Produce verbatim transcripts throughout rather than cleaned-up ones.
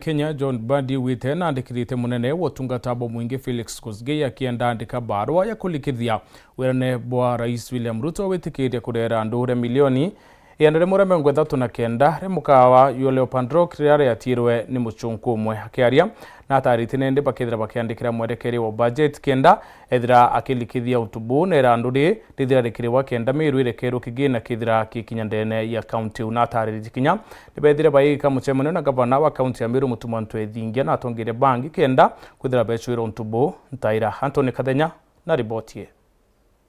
Kenya John Mbadi wite na andikirite munene wa utungata bwa mwingi Felix Koskei akienda andika barua ya kulikithia wirane bwa Rais William Ruto witikirie kurera andu uria milioni igana rimwe ria mirongo ithatu na kenda ria mukawa jwa Leopard Rock riria riatirwe ni muchunku umwe. Akiaria na atarite nindi bakethira bakiandikira mwerekeri wa budget kenda ethira akilikithia untu buu na irandu ri rithira rikirigwa kenda Meru irekerwe kigina kethira kikinya ndene ya kaunti iu. Na atariritie kinya ni bethire baigika mucemanio na gavana wa kaunti ya Meru Mutuma M'Ethingia na atongeria bangi kenda kwithira becwira untu buu. Ntaira Anthony Kathenya na riboti ii.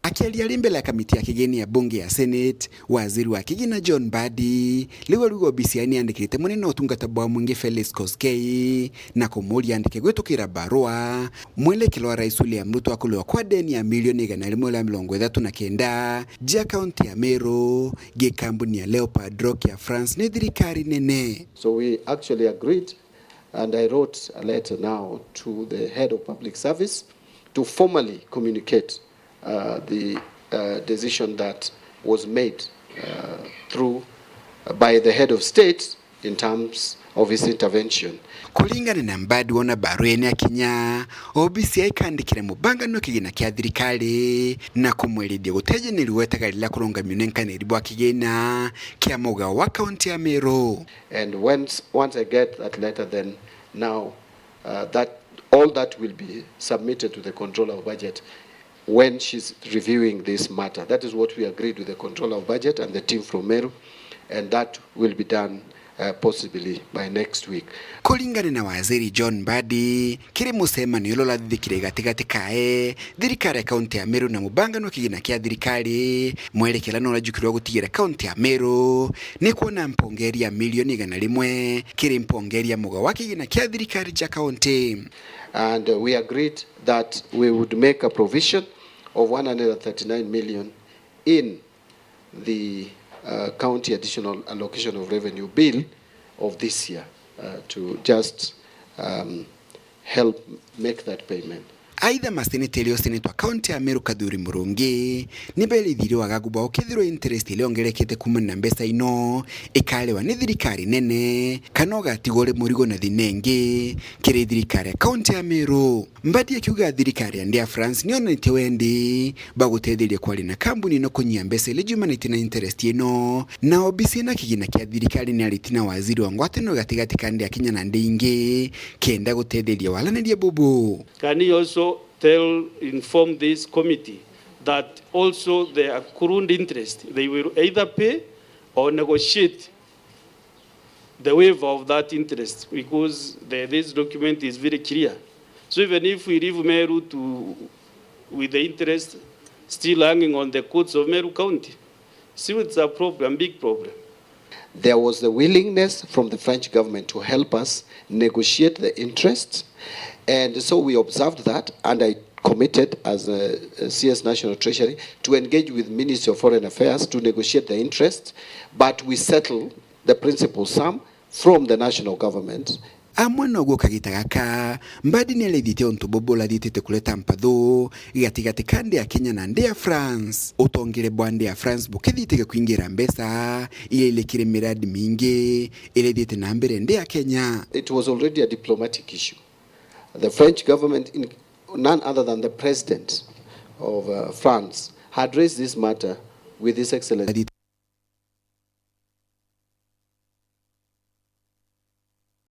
Akiaria ari mbele ya kamiti ya kigeni ya bunge ya Senate, waziri wa kigina John Mbadi riu ariuga obisi yae niandikirite munene wa utungata bwa mwingi Felix Koskei na kumuuria andike gwitukira barua mwerekero wa Rais William Ruto wa kuliwa kwa deni ya milioni igana rimwe ria mirongo ithatu na kenda jia kaunti ya Meru gi kambuni ya Leopard Rock ya France ni thirikari nene. So we actually agreed, and I wrote a letter now to the head of public service to formally communicate uh, the uh, decision that was made uh, through uh, by the head of state in terms of his intervention. Kuringana na Mbadi wona barua ii niakinya, obisi yae ikandikira mubangano wa kigina kia thirikari na kumwerithia gutejanirua wetaga riria kurungamio ni nkaniri bwa kigina kia mugao wa kaunti ya Meru. And once, once I get that letter, then now uh, that all that will be submitted to the controller of budget when she's reviewing this matter. That is what we agreed with the controller of budget and the team from Meru, and that will be done uh, possibly by next week. Kuringana na waziri John Mbadi, kiri mucemanio uria urathithikire gatigati kae thirikari ya kaunti ya Meru na mubangano wa kigina kia thirikari, mwerekera no urajukirwa gutigira kaunti ya Meru ni kwona mpongeri ya milioni igana rimwe kiri mpongeri ya mugao wa kigina kia thirikari ja kaunti. And uh, we agreed that we would make a provision of one hundred thirty-nine million in the uh, county additional allocation of revenue bill of this year uh, to just um, help make that payment. Aitha, maseneta iri useneta wa kaunti ya Meru Kathuri Murungi ni berithirie wagagu bwa ukethirwa interest iria yongerekete kuumana na mbeca ino ikariwa ni thirikari nene, kana ugatigwa uri murigo na thina ingi kiri thirikari ya kaunti ya Meru. Mbadi akiuga thirikari ya nthi ya France niyonanitie wendi bwa gutetheria kwaria na kambuni ino kunyia mbeca iria ciumanitie na interest ino, na obisi ina kigina kia thirikari ni ariti na waziri wa ngwataniro gatigati ka nthi ya Kenya na nthi ingi kenda gutetheria waraniria bubu. Can you also tell, inform this committee that also the accrued interest they will either pay or negotiate the waiver of that interest, because the, this document is very clear. So even if we leave Meru to, with the interest still hanging on the courts of Meru County, still it's a problem, big problem. There was the willingness from the French government to help us negotiate the interest, and so we observed that, and I committed as a, a C S National Treasury to engage with Ministry of Foreign Affairs to negotiate the interest, but we settle the principal sum from the national government. Amwe noguo kagita gaka, Mbadi ni arithitie untu bubu urathitite kureta mpathu gatigati ka nthi ya Kenya na nthi ya France. Utongere bwa nthi ya France bukithitike kwingira mbeca iria iri kiri miradi mingi iria ithiite na mbere nthi ya Kenya. It was already a diplomatic issue. The French government in none other than the president of uh, France had raised this matter with His Excellency.